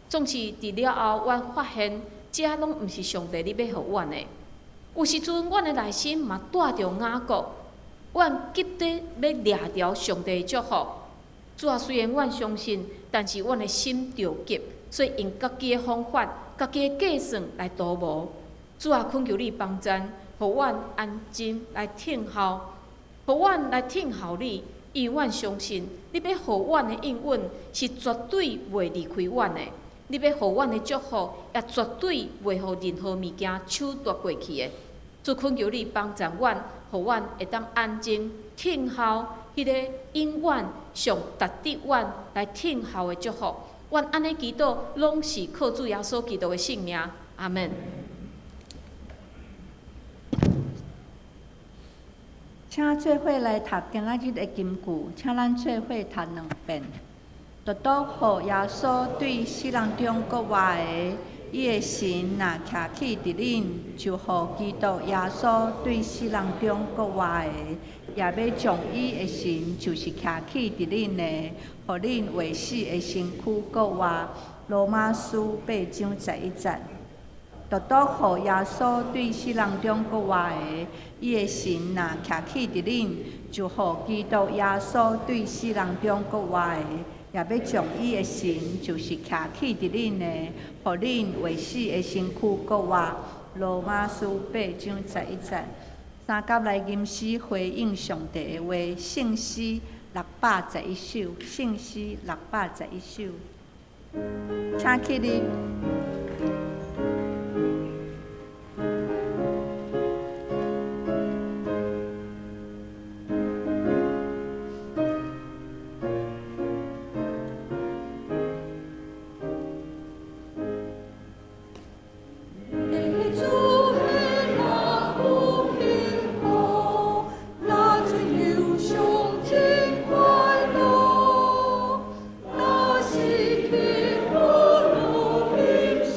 總是佇了後，阮發現這攏毋是上帝你欲予阮的。有時陣，阮的內心嘛帶著雅各，阮急得欲掠著上帝的祝福。主啊，雖然阮相信，但是阮的心著急，所以用家己的方法、家己的計算來圖謀。主啊，懇求你幫贊，予阮安靜來聽候，予阮來聽候你，因為阮相信你欲予阮的應允是絕對袂離開阮的，你欲予阮的祝福也絕對袂予任何物件搶奪過去的。主懇求你幫贊阮，予阮會當安靜聽候彼个永遠上值得阮來聽候的祝福。阮按呢祈禱，攏是靠主耶穌基督的聖名。阿門。請做伙來讀今仔日的金句，請咱做伙讀兩遍。獨獨予耶穌對死人中閣活的，伊的神若徛起佇恁，就予基督耶穌對死人中閣活的，也欲將伊的神，就是徛起佇恁的，予恁未死的身軀閣活。羅馬書八章十一節。獨獨予耶穌對死人中閣活的，伊的神若徛起佇恁，就予基督耶穌對死人中閣活的，也欲將伊的神，就是徛起佇恁的，予恁未死的身軀閣活。羅馬書八章十一節。三甲來吟詩回應上帝的話，聖詩611首，聖詩611首，請起立。主的人有幸福，若真憂傷真快樂，若是天父路行時，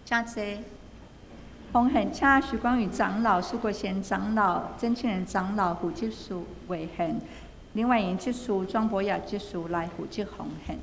請坐。奉獻，請徐光宇長老、蘇國賢長老、曾慶仁長老負責事月獻，林婉瑩執事、莊博雅執事來負責奉獻。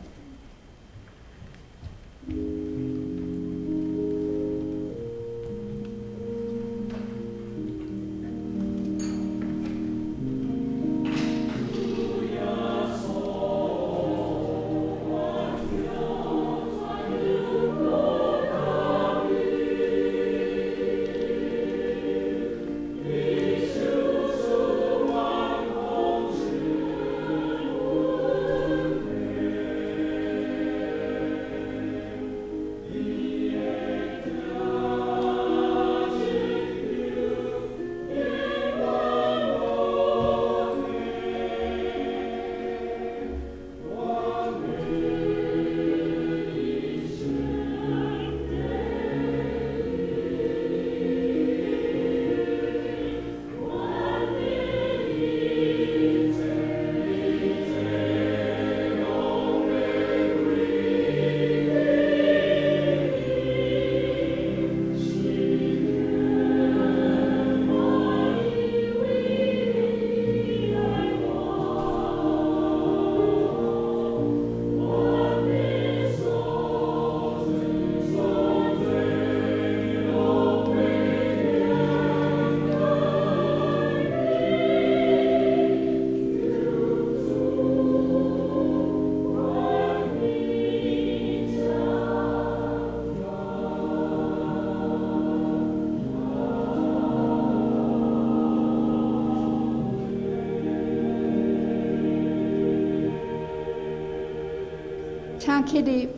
請起立。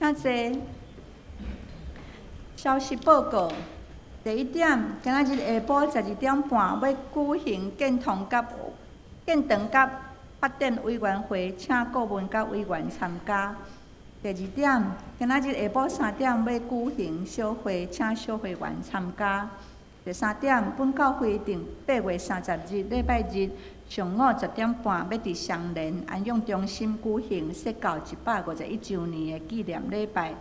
請坐。消息報告，第一點，今仔日下晡12點半欲舉行建堂佮建堂佮發展委員會，請顧問佮委員參加。第二點，今仔日下晡3點欲舉行小會，請小會員參加。第三點，本教會定8月30日禮拜日上午10點半，欲佇雙連安養中心舉行設教151週年的紀念禮拜。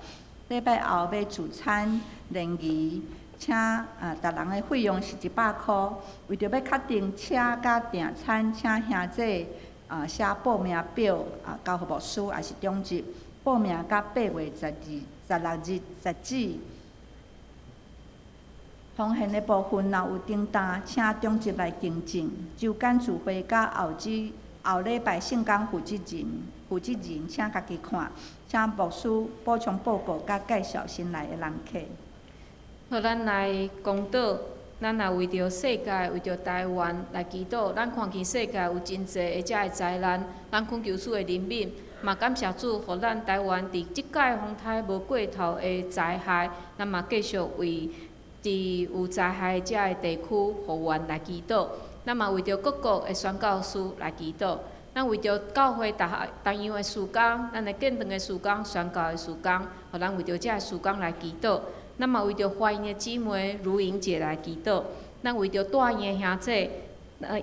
禮拜後欲聚餐聯誼，請啊，逐人的費用是100箍。為著欲確定車佮訂餐，請兄姐啊寫報名表啊，交予牧師抑是長執報名，到8月12、16日截止。奉獻的部分，若有訂單，請長執來更正。周間聚會佮後日後禮拜聖工負責人，負責人請家己看，請牧師補充報告佮介紹新來的人客。好，咱來公禱，咱也為著世界，為著台灣來祈禱。咱看見世界有真濟的遮个災難，咱懇求主的憐憫，嘛感謝主，予咱台灣佇這擺風颱無過頭的災害，咱嘛繼續為佇有災害遮个地區復原來祈禱。咱嘛為著各國的宣教師來祈禱。咱為著教會逐項逐樣的事工，咱的建堂的事工、宣教的事工，予咱為著遮个事工來祈禱。咱嘛為著懷孕的姊妹如瑩姐來祈禱。咱為著住院的兄姐，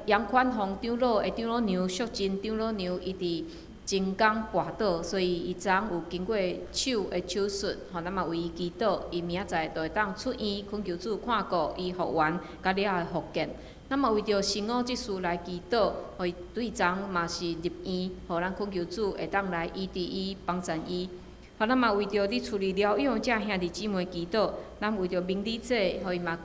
楊寬宏長老的長老娘淑珍長老娘，伊佇前工跋倒，所以伊昨昏有經過手的手術，吼，咱嘛為伊祈禱，伊明仔載就會當出院，懇求主看顧伊復原，佮了後復健。咱嘛為著新五執事來祈禱，予伊對昨嘛是入院，予咱懇求主會當來醫治伊，幫贊伊。予咱嘛為著佇厝裡療養遮兄弟姊妹祈禱，咱為著明理姐，予伊嘛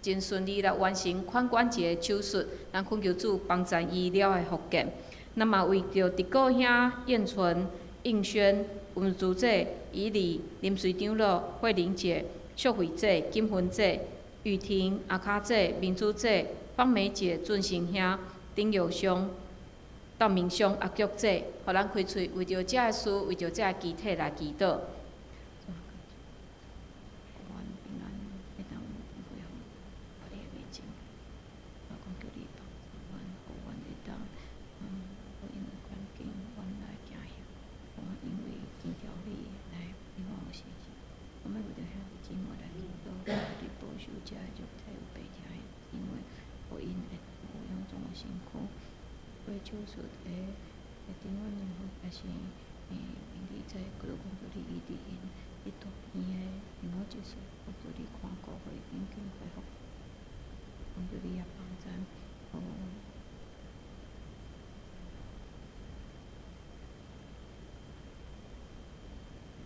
真順利來完成髖關節的手術，咱懇求主幫贊伊了後復健。咱嘛為著狄哥兄、燕純、應軒、文珠姐、以利、林水长老、慧玲姐、淑慧姐、金芬姐、雨婷、阿卡姐、明珠姐、芳美姐、尊成兄、丁友兄、道明兄、阿菊姐，予咱開喙，為著遮个事，為著遮个肢體來祈禱。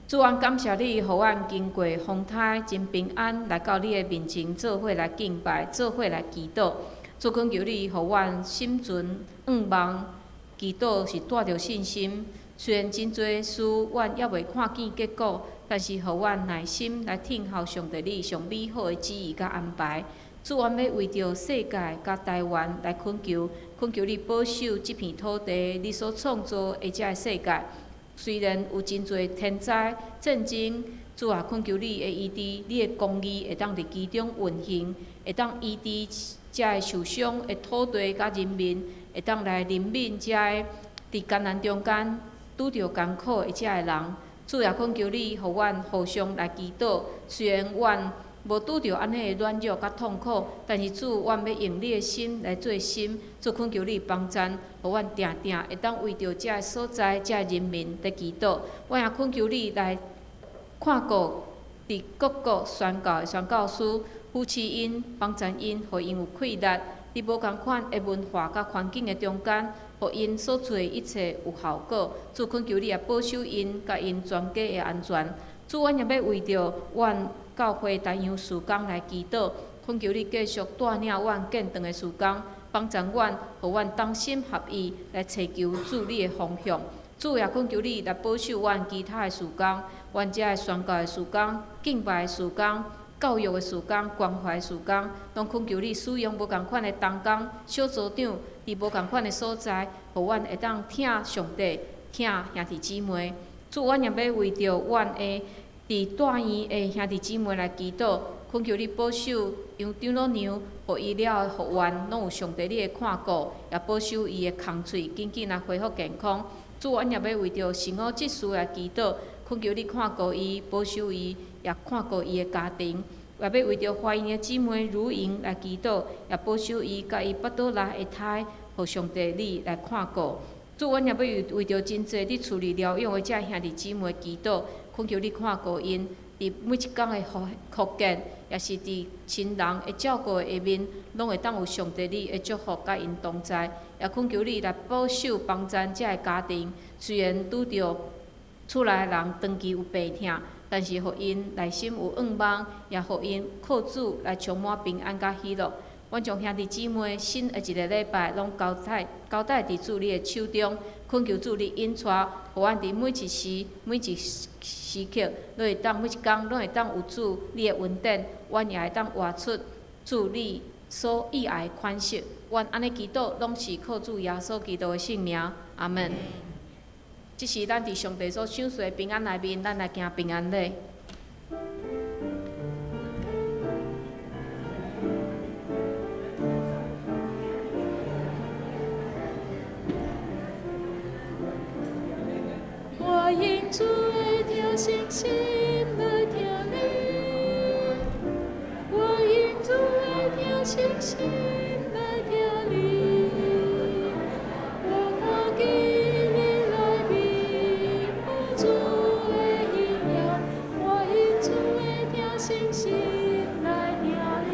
主，阮感謝你，予阮經過風颱真平安，來到你的面前，做伙來敬拜，做伙來祈禱。主，懇求你，予阮心存向望，祈禱是帶著信心。雖然真濟事，阮猶未看見結果，但是予阮耐心來等候上帝你上美好的旨意佮安排。主，阮欲為著世界佮台灣來懇求，懇求你保守這片土地，你所創造的這个世界。雖然有真濟天災、戰爭，主啊，懇求你的醫治，你的公義會當佇其中運行，會當醫治遮个受傷的土地佮人民，會當來憐憫遮个佇艱難中間拄著艱苦的遮个人。主也懇求你，予阮互相來祈禱。雖然阮無拄著按呢的軟弱佮痛苦，但是主，阮欲用你的心來做心，主懇求你幫贊，予阮定定會當為著遮个所在、遮个人民佇祈禱。阮也懇求你來看顧佇各國宣教的宣教師，扶持𪜶、幫贊𪜶，予𪜶有氣力，佇無仝款的文化佮環境的中間，予𪜶所做的一切有效果。主懇求你也保守𪜶，佮𪜶全家的安全。主，阮也欲為著阮教會大洋事工來祈禱，懇求你繼續帶領阮建堂的事工，幫助阮，予阮同心合意來尋求主你的方向。主也懇求你來保守阮其他的事工，阮遮的宣教的事工、敬拜的事工、教育的事工、關懷的事工，攏懇求你使用無仝款的同工、小組長，佇無仝款的所在，予阮會當疼上帝、疼兄弟姊妹。主，阮也欲為著阮的佇大院的兄弟姊妹來祈禱，懇求你保守楊長老娘，予伊了後復原，攏有上帝你的看顧，也保守伊的空喙緊緊來恢復健康。主，阮也欲為著神學執事來祈禱，懇求你看顧伊，保守伊，也看顧伊的家庭。也欲為著懷孕的姊妹如瑩來祈禱，也保守伊佮伊腹肚內的胎，予上帝你來看顧。主，阮也欲為著真濟佇厝裡療養的遮兄弟姊妹祈禱，懇求你看顧𪜶，佇每一工的復健，也是佇親人的照顧的下面，攏會當有上帝你的祝福佮𪜶同在。也懇求你來保守幫贊遮个家庭，雖然拄著厝內的人長期有病痛，但是予𪜶內心有向望，也予𪜶靠主來充滿平安佮喜樂。阮將兄弟姊妹新的一个禮拜攏交代交代佇主你的手中，懇求主你引帶，予阮佇每一時、每一時刻，攏會當每一工攏會當有主你的恩典，阮也會當活出主你所喜愛的款式。阮按呢祈禱，攏是靠主耶穌基督的聖名，阿門。這是咱佇上帝所賞賜的平安內面，咱來行平安禮。我因主的疼惜心來疼你，我因主的疼惜心來疼你，我看見你內面有主的榮耀，我因主的疼惜心來疼你。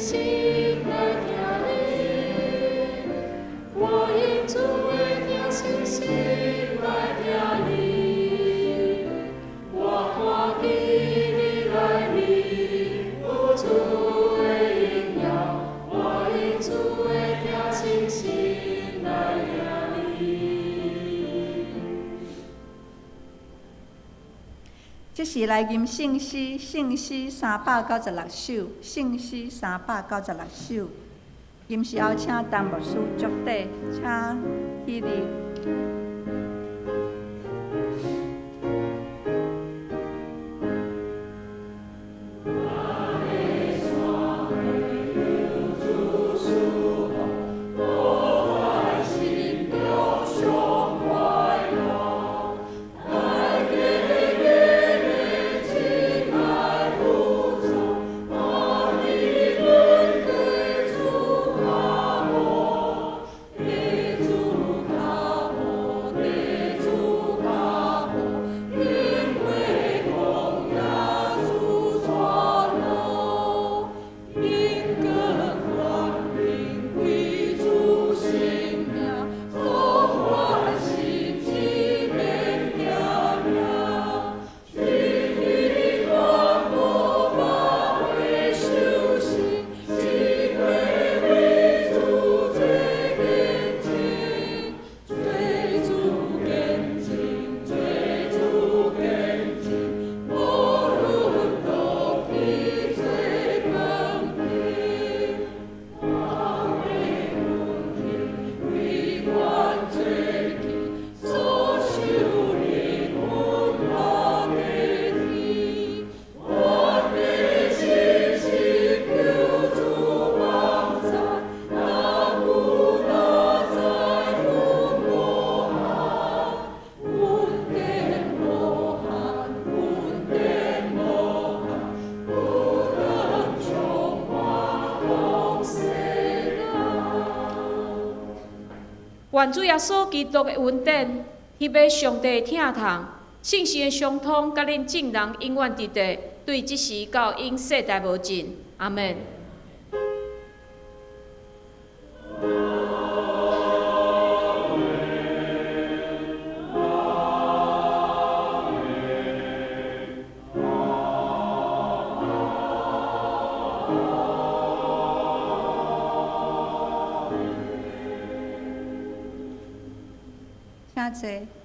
心來聽你，我因主的疼心心來聽你，我看見你內面有主的榮耀，我因主的疼心心來聽你。這時來吟聖詩，聖詩396首，聖詩396首。吟詩後請陳牧師祝禱，請起立。願主耶穌基督的恩典，天父上帝的疼痛，聖神的相通，佮恁眾人永遠佇佇，對這時到永世代無盡。阿們。請坐。